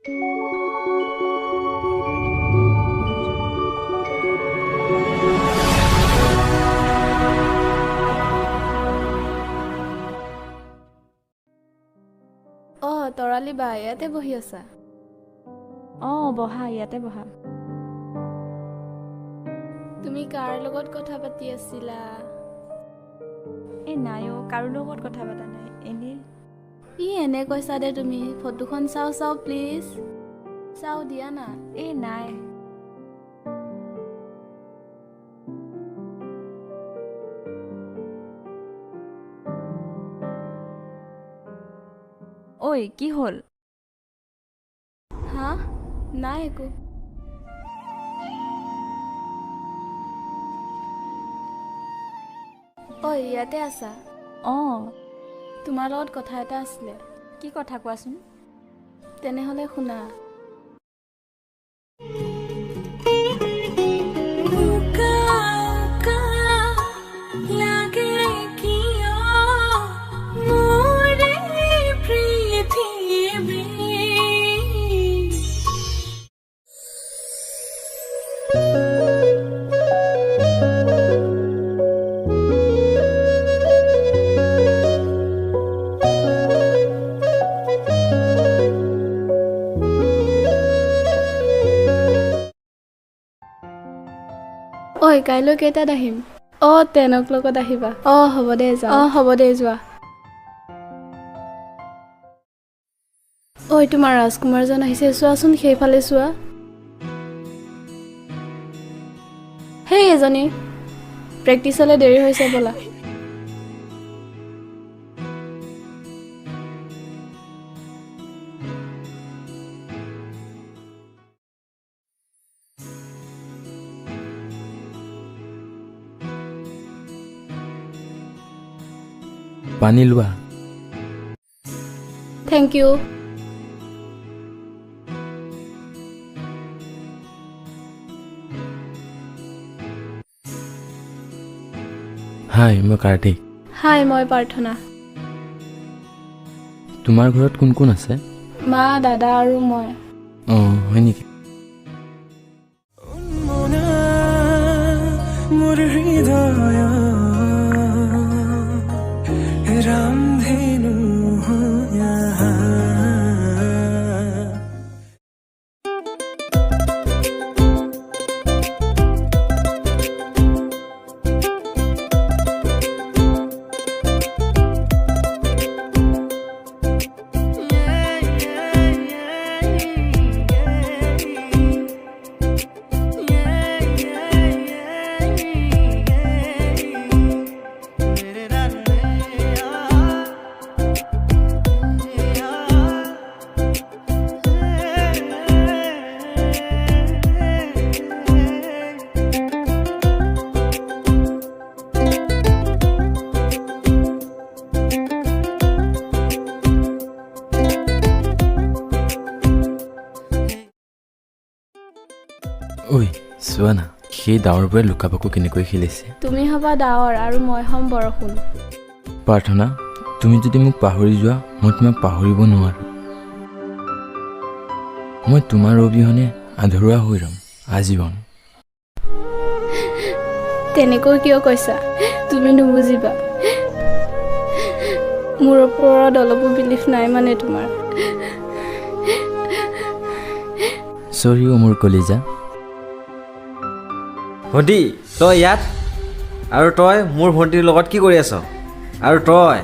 অঁ, তৰালি বা, ইয়াতে বহি আছা? অঁ, বহা, ইয়াতে বহা। তুমি কাৰ লগত কথা পাতি আছিলা? এই নাই অ', কাৰো লগত কথা পতা নাই, এনেই। ই এনে কৈছা দে তুমি। ফটোখন চাওঁ, চাওঁ প্লিজ, চাওঁ দিয়া না। এই নাই। ঐ, কি হ'ল? হা, নাই একো। ঐ, ইয়াতে আছা? অঁ। তোমাৰ লগত কথা এটা আছিলে। কি কথা, কোৱাচোন। তেনেহ'লে শুনা। লাগে কিয় মোৰ এই পৃথিৱী? ঐ, কাইলৈ কেইটাত আহিম? অঁ, 10 লগত আহিবা। অঁ, হ'ব দে, যাওঁ। অঁ, হ'ব দে, যোৱা। ঐ, তোমাৰ ৰাজকুমাৰজন আহিছে, চোৱাচোন, সেইফালে চোৱা। হেই এজনী, প্ৰেক্টিচলৈ দেৰি হৈছে, ব'লা। পানী লোৱা। Thank U. হাই, মই কাৰ্তিক। হাই, মই প্ৰাৰ্থনা। তোমাৰ ঘৰত কোন কোন আছে? মা, দাদা আৰু মই। অঁ, হয় নেকি? উন্মনা মোৰ হৃদয় ৰামধেনু আহা। ঐ, চোৱা না, সেই ডাৱৰবোৰে লুকা ভাকু কেনেকৈ খেলিছে। তুমি হ'বা ডাৱৰ আৰু মই হ'ম বৰষুণ। প্ৰাৰ্থনা, তুমি যদি মোক পাহৰি যোৱা, মই তোমাক পাহৰিব নোৱাৰোঁ। মই তোমাৰ অবিহনে আধৰুৱা হৈ ৰ'ম আজীৱন। তেনেকৈ কিয় কৈছা? তুমি নুবুজিবা। মোৰ ওপৰত অলপো বিলিফ নাই মানে তোমাৰ? চৰি অ' মোৰ কলিজা। ভণ্টি, তই ইয়াত? আৰু তই মোৰ ভণ্টিৰ লগত কি কৰি আছ? আৰু তই?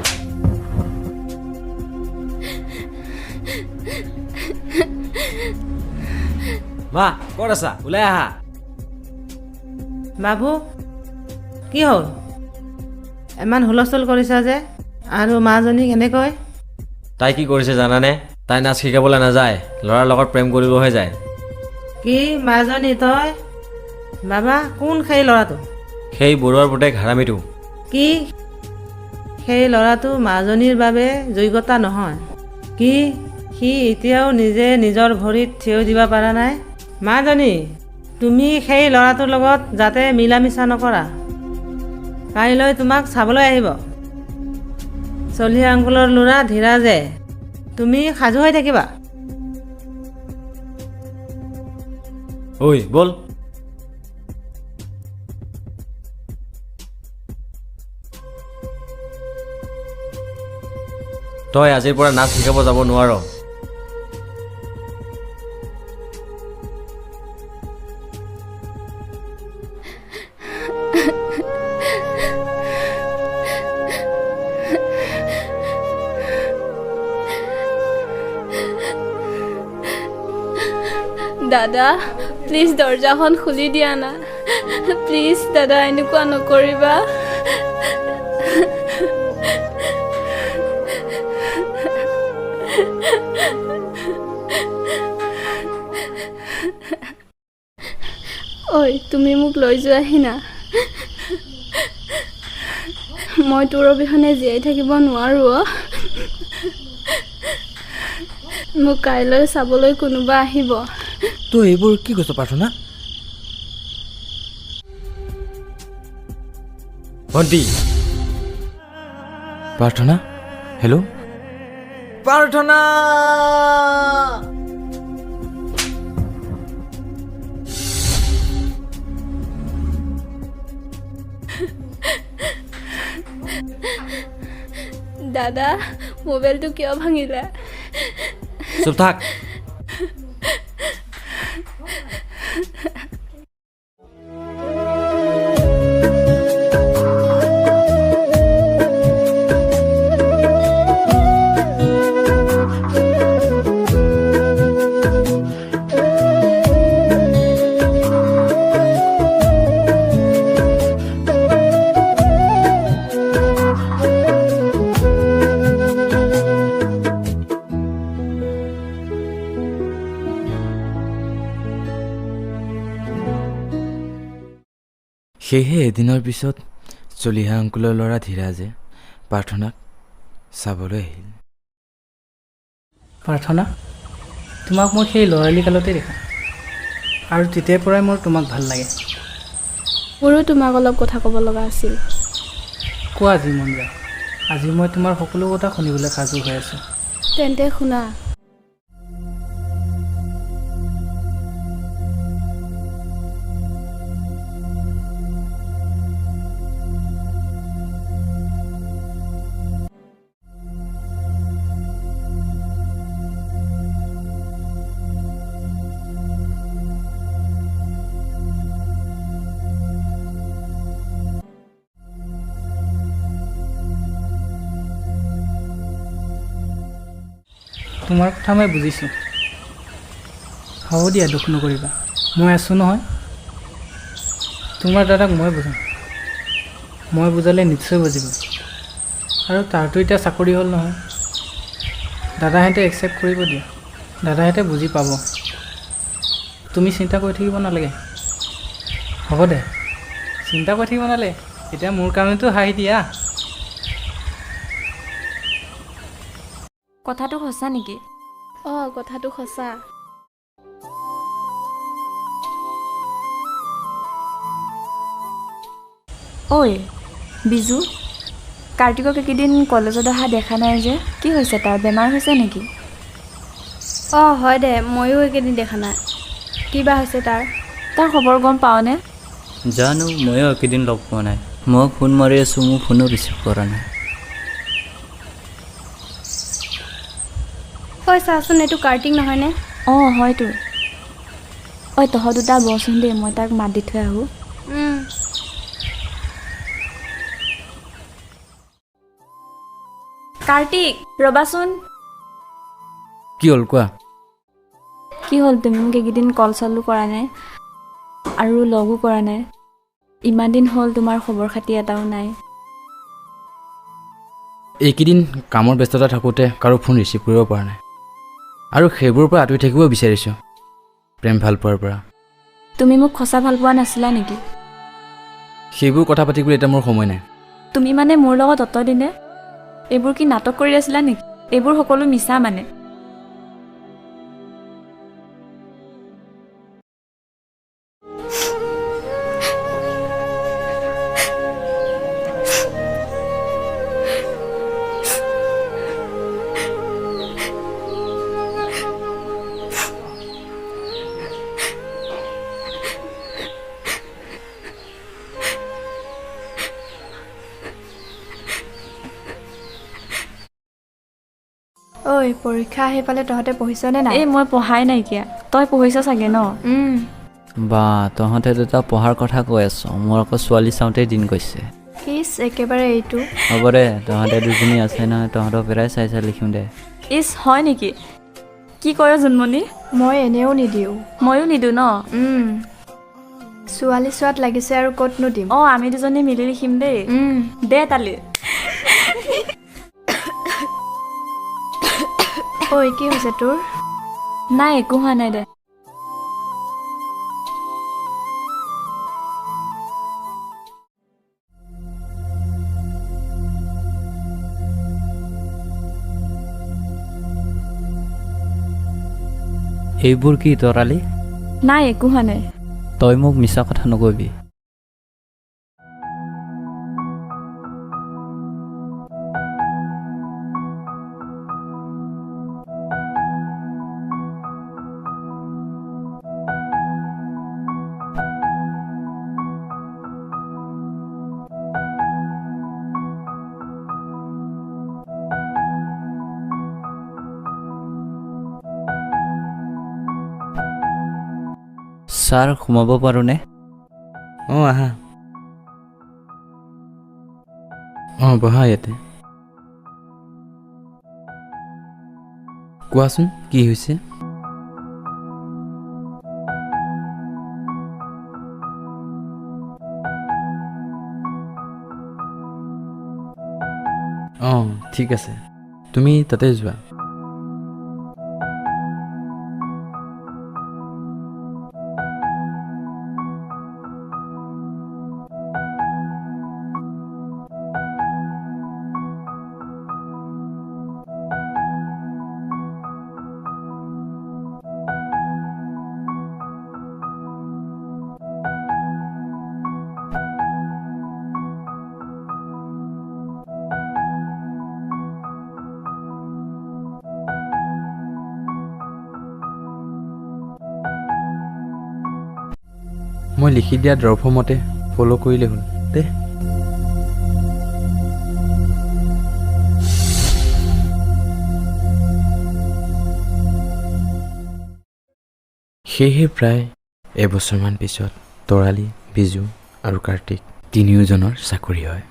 মা, ক'ত আছা? ওলাই আহা। বাবু, কি হ'ল? ইমান হুলস্থুল কৰিছা যে, আৰু মাজনীক এনেকৈ? তাই কি কৰিছে জানানে? তাই নাচ শিকাবলৈ নাযায়, ল'ৰাৰ লগত প্ৰেম কৰিবহে যায়। কি, মাজনী তই? বাবা, কোন সেই ল'ৰাটো? সেই বৰুৱাৰ পুতেক হাৰামিটো। কি, সেই ল'ৰাটো মাজনীৰ বাবে যোগ্যতা নহয়? কি, সি এতিয়াও নিজে নিজৰ ভৰিত থিয় দিব পৰা নাই? মাজনী, তুমি সেই ল'ৰাটোৰ লগত যাতে মিলা মিছা নকৰা। কাইলৈ তোমাক চাবলৈ আহিব চলিহা আংকুলৰ ল'ৰা ধীৰাজে। তুমি সাজু হৈ থাকিবা। ঐ ব'ল। তই আজিৰ পৰা নাচ শিকাব যাব নোৱাৰ। দাদা, প্লিজ দৰ্জাখন খুলি দিয়া না। প্লিজ দাদা, এনেকুৱা নকৰিবা। ঐ, তুমি মোক লৈ যোৱাহি না। মই তোৰ অবিহনে জীয়াই থাকিব নোৱাৰোঁ অ'। মোক কাইলৈ চাবলৈ কোনোবা আহিব। তই এইবোৰ কি কৈছ প্ৰাৰ্থনা? ভণ্টি। প্ৰাৰ্থনা, হেল্ল' প্ৰাৰ্থনা। দাদা, মোবাইলটো কিয় ভাঙিলা? চুপ থাক। সেয়েহে এদিনৰ পিছত চলিহা আংকুলৰ ল'ৰা ধীৰাজে প্ৰাৰ্থনাক চাবলৈ আহিল। প্ৰাৰ্থনা, তোমাক মই সেই ল'ৰালি কালতে দেখা আৰু তেতিয়াৰ পৰাই মোৰ তোমাক ভাল লাগে। মোৰো তোমাক অলপ কথা ক'ব লগা আছিল। কোৱা, যি মন যায়। আজি মই তোমাৰ সকলো কথা শুনিবলৈ সাজু হৈ আছোঁ। তেন্তে শুনা। তোমাৰ কথা মই বুজিছোঁ। হ'ব দিয়া, দুখ নকৰিবা, মই আছোঁ নহয়। তোমাৰ দাদাক মই বুজাম, মই বুজালে নিশ্চয় বুজিব। আৰু তাৰতো এতিয়া চাকৰি হ'ল নহয়, দাদাহঁতে একচেপ্ট কৰিব দিয়া, দাদাহঁতে বুজি পাব। তুমি চিন্তা কৰি থাকিব নালাগে। হ'ব দে, চিন্তা কৰি থাকিব নালাগে। এতিয়া মোৰ কাৰণেতো হাঁহি দিয়া। কথাটো সঁচা নেকি? অঁ, কথাটো সঁচা। ঐ বিজু, কাৰ্তিকক এইকেইদিন কলেজত অহা দেখা নাই যে, কি হৈছে তাৰ? বেমাৰ হৈছে নেকি? অঁ হয় দে, ময়ো এইকেইদিন দেখা নাই। কিবা হৈছে তাৰ? তাৰ খবৰ গম পাৱনে? জানো, ময়ো এইকেইদিন লগ পোৱা নাই। মই ফোন মাৰি আছোঁ, মোৰ ফোনো ৰিচিভ কৰা নাই। ঐ চাচোন, এইটো কাৰ্তিক নহয়নে? অঁ হয়তো। ঐ তহঁত দুটা বহচোন দেই, মই তাক মাত দি থৈ আহোঁ। কাৰ্তিক ৰ'বাচোন। কি হ'ল কোৱা? কি হ'ল, তুমি মোক এইকেইদিন কল চলো কৰা নাই আৰু লগো কৰা নাই। ইমান দিন হ'ল তোমাৰ খবৰ খাতি এটাও নাই। এইকেইদিন কামৰ ব্যস্ততা থাকোঁতে কাৰো ফোন ৰিচিভ কৰিব পৰা নাই আৰু সেইবোৰৰ পৰা আঁতৰি থাকিব বিচাৰিছোঁ, প্ৰেম ভাল পোৱাৰ পৰা। তুমি মোক সঁচা ভাল পোৱা নাছিলা নেকি? সেইবোৰ কথা পাতিবলৈ এতিয়া মোৰ সময় নাই। তুমি মানে মোৰ লগত অতদিনে এইবোৰ কি নাটক কৰি আছিলা নেকি? এইবোৰ সকলো মিছা মানে। ঐ, পৰীক্ষা আহি পালে, তহঁতে পঢ়িছনে নাই? এই, মই পঢ়াই নাইকিয়া। তই পঢ়িছ চাগে ন? বা, তহঁতে দুটা পঢ়াৰ কথা কৈ আছ, মোৰ আকৌ ছোৱালী চাওঁতেই দিন গৈছে। ইছ, একেবাৰে এইটো। হ'ব দে, তহঁতে দুজনী আছে নহয়, তহঁতৰ পেলাই চাই চাই লিখিম দে। ইছ, হয় নেকি? কি কয় জোনমণি? মই এনেও নিদিওঁ। ময়ো নিদিওঁ ন। ছোৱালী চোৱাত লাগিছে আৰু ক'তনো দিম। অঁ, আমি দুজনী মিলি লিখিম দেই। দে তালি। ঐ, কি হৈছে তোৰ? নাই, একো হোৱা নাই দে। এইবোৰ কি তৰালি? নাই, একো হোৱা নাই। তই মোক মিছা কথা নকবি। ছাৰ, সোমাব পাৰোঁনে? অঁ, আহা। অঁ, বহা ইয়াতে। কোৱাচোন, কি হৈছে? অঁ, ঠিক আছে, তুমি তাতে যোৱা। মই লিখি দিয়া দৰৱৰ মতে ফ'ল' কৰিলে হ'ল দে। সেয়েহে প্ৰায় এবছৰমান পিছত তৰালী, বিজু আৰু কাৰ্তিক তিনিওজনৰ চাকৰি হয়।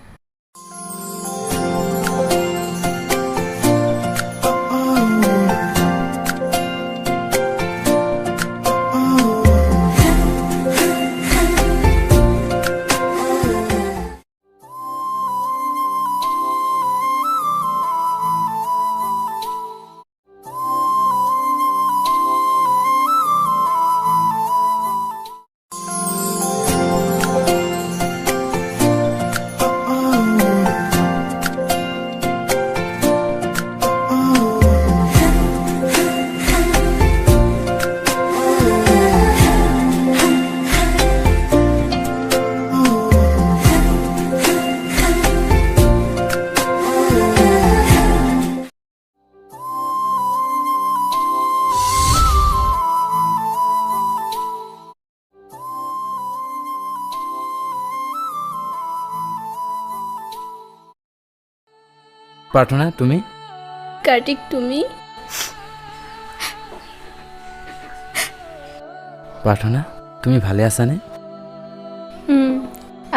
প্ৰাৰ্থনা, তুমি? কাৰ্তিক, তুমি? প্ৰাৰ্থনা, তুমি ভালে আছানে?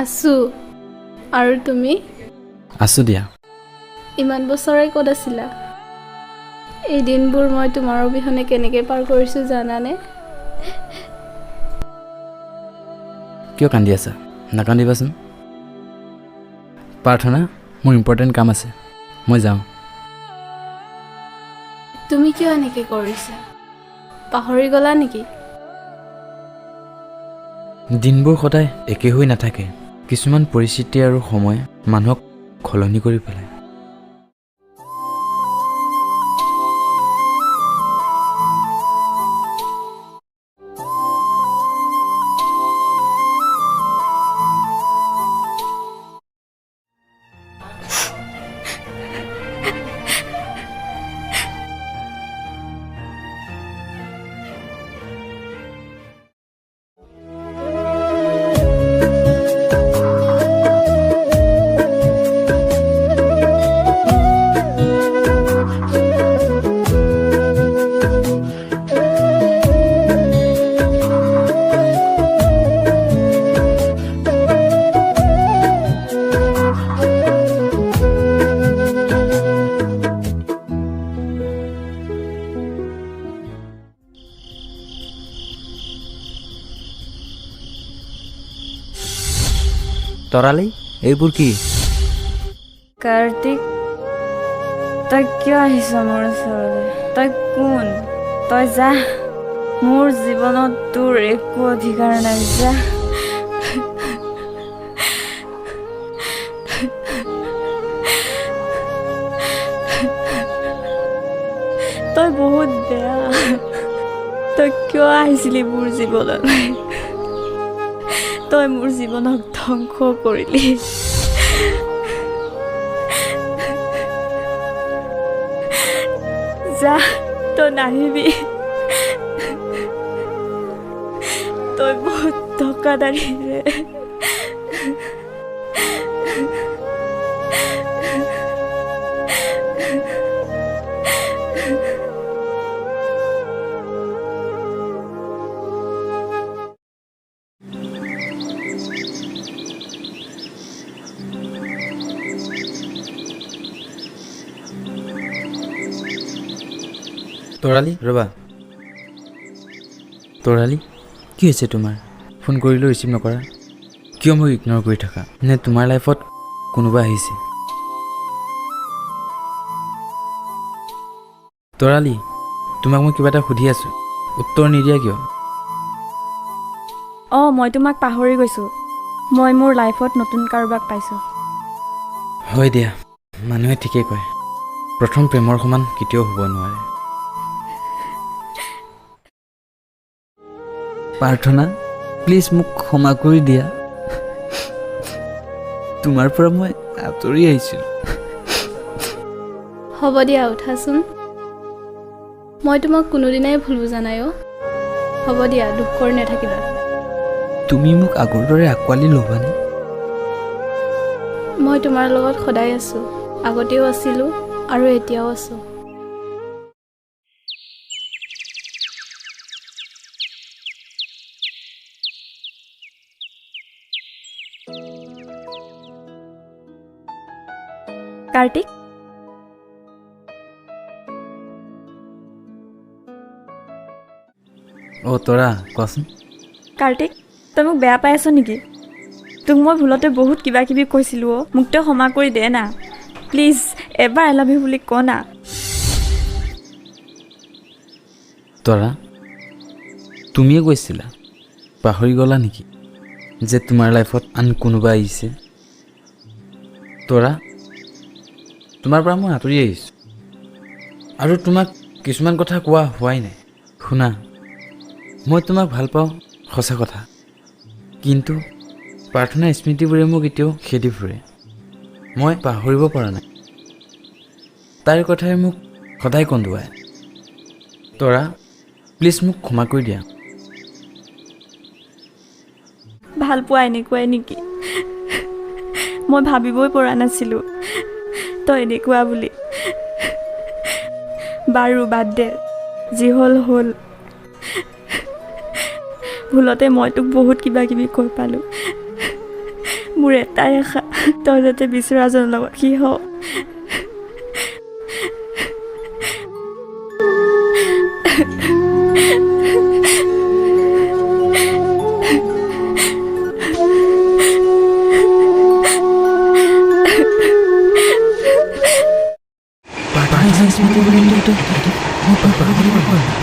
আছোঁ। আৰু তুমি? আছোঁ দিয়া। ইমান বছৰে ক'ত আছিলা? এই দিনবোৰ মই তোমাৰ অবিহনে কেনেকৈ পাৰ কৰিছোঁ জানানে? কিয় কান্দি আছা? নাকান্দিবাচোন। প্ৰাৰ্থনা, মোৰ ইম্পৰ্টেণ্ট কাম আছে, মই যাওঁ। তুমি কিয় এনেকৈ কৰিছা? পাহৰি গ'লা নেকি? দিনবোৰ সদায় একে হৈ নাথাকে। কিছুমান পৰিস্থিতি আৰু সময়ে মানুহক সলনি কৰি পেলায়। তৰালি, এইবোৰ কি? কাৰ্তিক, তই কিয় আহিছ মোৰ ওচৰলৈ? তই কোন? তই যা, মোৰ জীৱনত তোৰ একো অধিকাৰ নাই, যা। তই বহুত বেয়া। তই কিয় আহিছিলি মোৰ জীৱনলৈ? তই মোৰ জীৱনক ধ্বংস কৰিলি। যা, তই নাহিবি। তই বহুত ধোকাদাৰী ৰে। তৰালি, ৰ'বা। তৰালি, কি হৈছে তোমাৰ? ফোন কৰিলেও ৰিচিভ নকৰা কিয়? মোক ইগন'ৰ কৰি থাকা নে তোমাৰ লাইফত কোনোবা আহিছে? তৰালি, তোমাক মই কিবা এটা সুধি আছোঁ, উত্তৰ নিদিয়া কিয়? অঁ, মই তোমাক পাহৰি গৈছোঁ। মই মোৰ লাইফত নতুন কাৰোবাক পাইছোঁ। হয় দিয়া, মানুহে ঠিকেই কয়, প্ৰথম প্ৰেমৰ সমান কেতিয়াও হ'ব নোৱাৰে। প্ৰাৰ্থনা, প্লিজ মোক ক্ষমা কৰি দিয়া। তোমাৰ পৰা মই আঁতৰি আহিছিলোঁ। হ'ব দিয়া, উঠাচোন। মই তোমাক কোনোদিনাই ভুল বুজা নাই অ'। হ'ব দিয়া, দুখ কৰি নাথাকিবা। তুমি মোক আগৰ দৰে আঁকোৱালি ল'বানে? মই তোমাৰ লগত সদায় আছোঁ, আগতেও আছিলোঁ আৰু এতিয়াও আছোঁ। কাৰ্তিক, অ' তৰা, কোৱাচোন। কাৰ্তিক, তই মোক বেয়া পাই আছ নেকি? তোক মই ভুলতে বহুত কিবা কিবি কৈছিলোঁ অ'। মোক তই ক্ষমা কৰি দে না, প্লিজ। এবাৰ I love you বুলি ক না। তৰা, তুমিয়ে কৈছিলা, পাহৰি গ'লা নেকি যে তোমাৰ লাইফত আন কোনোবা আহিছে? তৰা, তোমাৰ পৰা মই আঁতৰি আহিছোঁ আৰু তোমাক কিছুমান কথা কোৱা হোৱাই নাই। শুনা, মই তোমাক ভাল পাওঁ, সঁচা কথা, কিন্তু প্ৰাৰ্থনাৰ স্মৃতিবোৰে মোক এতিয়াও খেদি ফুৰে। মই পাহৰিব পৰা নাই। তাইৰ কথাই মোক সদায় কন্দুৱায়। তৰা, প্লিজ মোক ক্ষমা কৰি দিয়া। ভাল পোৱা এনেকুৱাই নেকি? মই ভাবিবই পৰা নাছিলোঁ তই এনেকুৱা বুলি। বাৰু বাদ দে, যি হ'ল হ'ল। ভুলতে মই তোক বহুত কিবা কিবি কৈ পালোঁ। মোৰ এটাই আশা, তই যাতে বিচৰাজনৰ লগত কি হওঁ। প্ৰাৰ্থনাৰ স্মৃতিবোৰে মোক পাহৰিব পৰা নাই।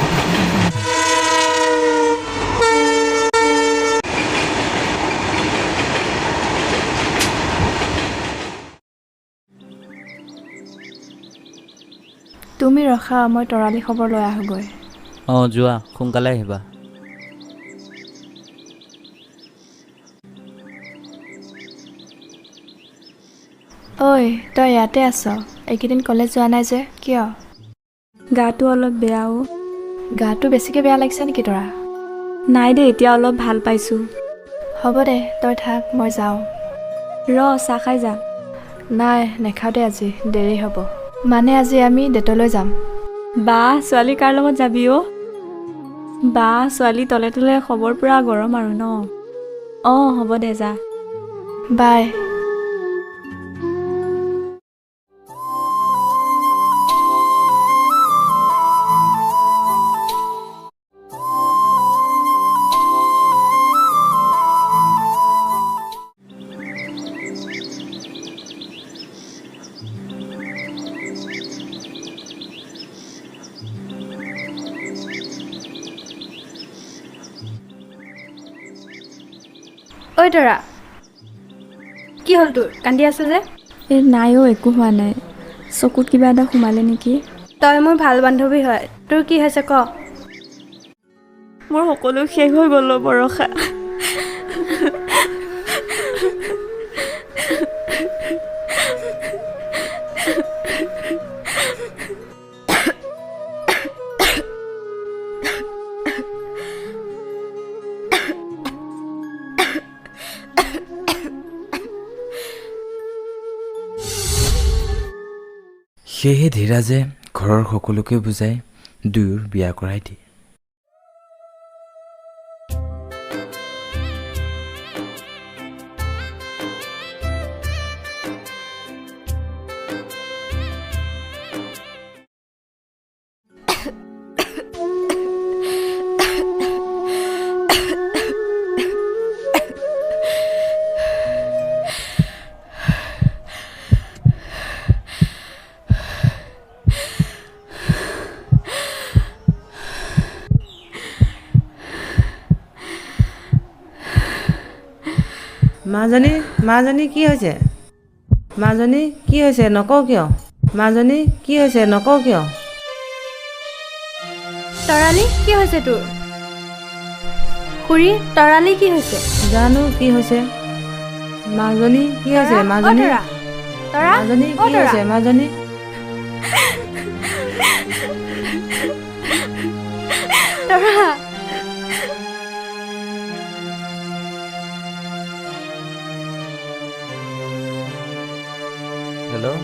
তুমি ৰখা, মই তৰালি খবৰ লৈ আহোঁগৈ। অঁ, যোৱা, সোনকালে আহিবা। ঐ, তই ইয়াতে আছ? এইকেইদিন কলেজ যোৱা নাই যে, কিয়? গাটো অলপ বেয়া অ'। গাটো বেছিকৈ বেয়া লাগিছে নেকি তৰা? নাই দেই, এতিয়া অলপ ভাল পাইছোঁ। হ'ব দে, তই থাক, মই যাওঁ। ৰ, চাহ খাই যা। নাই, নেখাওঁ দে, আজি দেৰি হ'ব। মানে আজি আমি ডেটলৈ যাম। বা, ছোৱালী কাৰ লগত যাবি অ'? বা, ছোৱালী তলে তলে খবৰ পূৰা গৰম আৰু ন? অঁ, হ'ব দে, যা। বাই। ঐ তৰা, কি হ'ল তোৰ? কান্দি আছ যে? এই নাই অ', একো হোৱা নাই। চকুত কিবা এটা সোমালে নেকি? তই মোৰ ভাল বান্ধৱী হয়, তোৰ কি হৈছে ক? মোৰ সকলো শেষ হৈ গ'ল অ' বৰষা। সেয়েহে ধীৰাজে ঘৰৰ সকলোকে বুজাই দুয়োৰ বিয়া কৰাই দিয়ে। মাজনী, মাজনী, কি হৈছে? মাজনী, কি হৈছে? নকওঁ কিয়? মাজনী, কি হৈছে? নকওঁ কিয়? তৰালি, কি হৈছে তোৰ? খুৰী, তৰালি কি হৈছে? জানো কি হৈছে। মাজনী, কি হৈছে? তৰা, অ মাজনী, তৰা, তৰা, মাজনী, অ কি তৰা। হৈছে? মাজনী, তৰা। হেল্ল',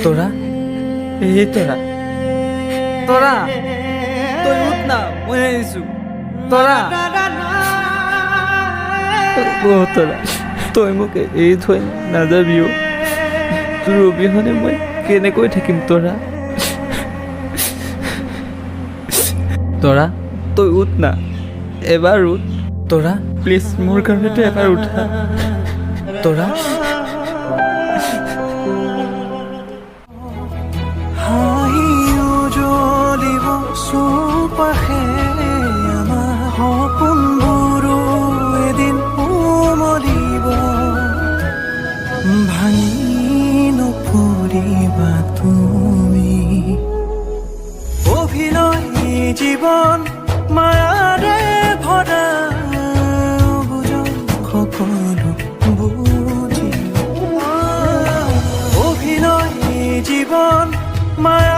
তৰা, এই তৰা, তৰা, তই উঠ না, মই আহিছো। তৰা, অ তৰা, তই মোক এৰি থৈ নাযাবি অ'। তোৰ অবিহনে মই কেনেকৈ থাকিম তৰা? তৰা, তই উঠ না, এবাৰ উঠ। তৰা, প্লিজ, মোৰ কাৰণেতো এবাৰ উঠা। তৰা। হাঁহি উজ্বলিব চৌপাশে, আমাৰ সপোনবোৰো এদিন উমলিব। ভাঙি নপৰিবা তুমি। অভিনয় জীৱন মায়াৰে ভৰা, বুজন সকলো বুজি। অভিনয় জীৱন মায়া